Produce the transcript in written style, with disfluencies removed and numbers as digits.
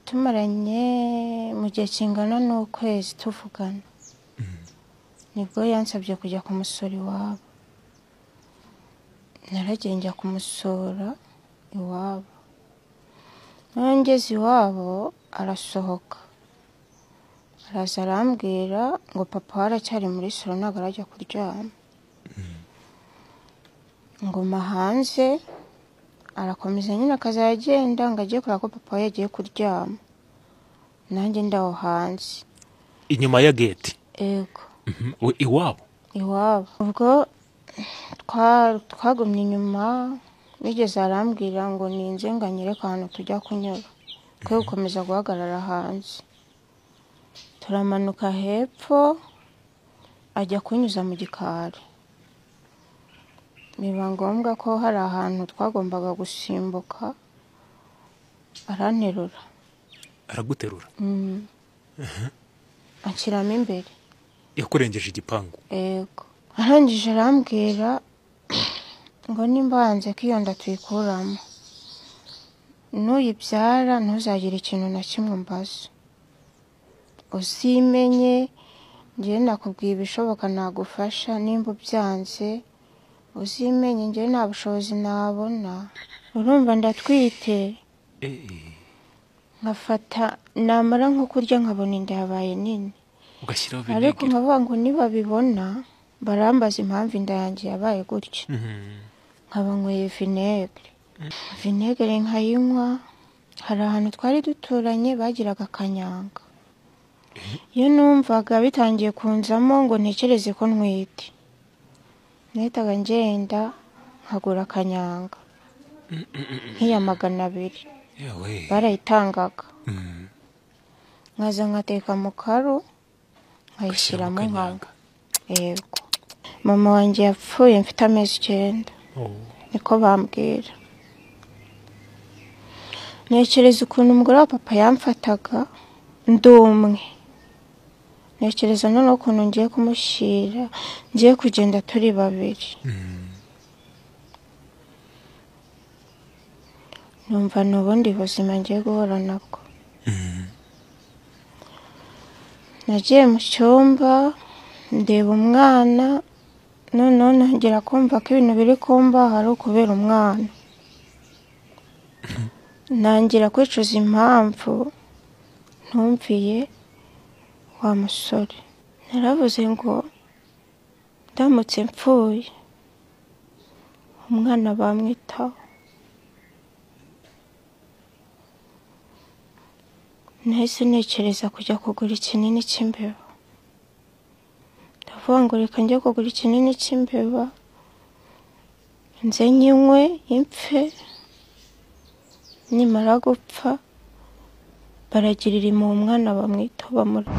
Tumaranye mu gihe kingana n'ukwezi tuvugana, nibwo yansabye kujya kumusura iwabo. Naragiye njya kumusura iwabo, noneho ngeze iwabo arasohoka araza arambwira ngo papa we aracyari muri salo ntabwo arajya kuryama. Nguma hanze arakomeza nyine akazajya agenda ngo ajye kureba ko papa we yagiye kuryama, nanjye ndaho hanze inyuma ya gate. Ego. Iwabo? Iwabo. Ubwo twagumye inyuma, bigeze arambwira ngo ninze ngo anyereke ahantu tujya kunyura, twe gukomeza guhagarara hanze. Turamanuka hepfo ajya kunyuza mu gikari, biba ngombwa ko hari ahantu twagombaga gusimbuka, aranterura. Araguterura? Anshyiramo imbere. Yakurengeje igipangu? Ego. Arangije arambwira ngo nimba wanze ko iyo nda tuyikuramo, nuyibyara ntuzagire ikintu na kimwe umbaza, uzimenye, njyewe nakubwiye ibishoboka nagufasha, nimba ubyanze uzimenye, njyewe nta bushobozi nabona. Urumva ndatwite, nkafata namara nko kurya nkabona inda yabaye nini, ugashyiraho ariko vinegere. nkavuga ngo nibabibona barambaza impamvu inda yanjye yabaye gutya, nkaba nyweye vinegere. Vinegere nkayinywa. Hari ahantu twari duturanye bagiraga akanyanga, iyo numvaga bitangiye kunzamo ngo ntekereze ko ntwite, nahitaga ngenda nkagura akanyanga nk'iya 200. Yewe. Barayitangaga, nkaza nkateka mu karu nkayishyiramo nkanywa. Yego. Mama wanjye yapfuye mfite amezi 9, niko bambwira. Ntekereza ukuntu umugore wa papa yamfataga ndi umwe, ntekereza noneho ukuntu ngiye kumushyira, ngiye kugenda turi babiri. Numva ni ubundi buzima ngiye guhura nabwo. Nagiye mu cyumba ndeba umwana, noneho ntangira kumva ko ibintu biri kumbaho ari ukubera umwana. Ntangira kwicuza impamvu ntumviye wa musore. Naravuze ngo ndamutse mpfuye umwana bamwitaho. Nahise ntekereza kujya kugura ikinini cy'imbeba. Ndavuga ngo reka njye kugura ikinini cy'imbeba, nze nyinywe impfe, nimara gupfa baragirira impuhwe umwana bamwitaho bamura.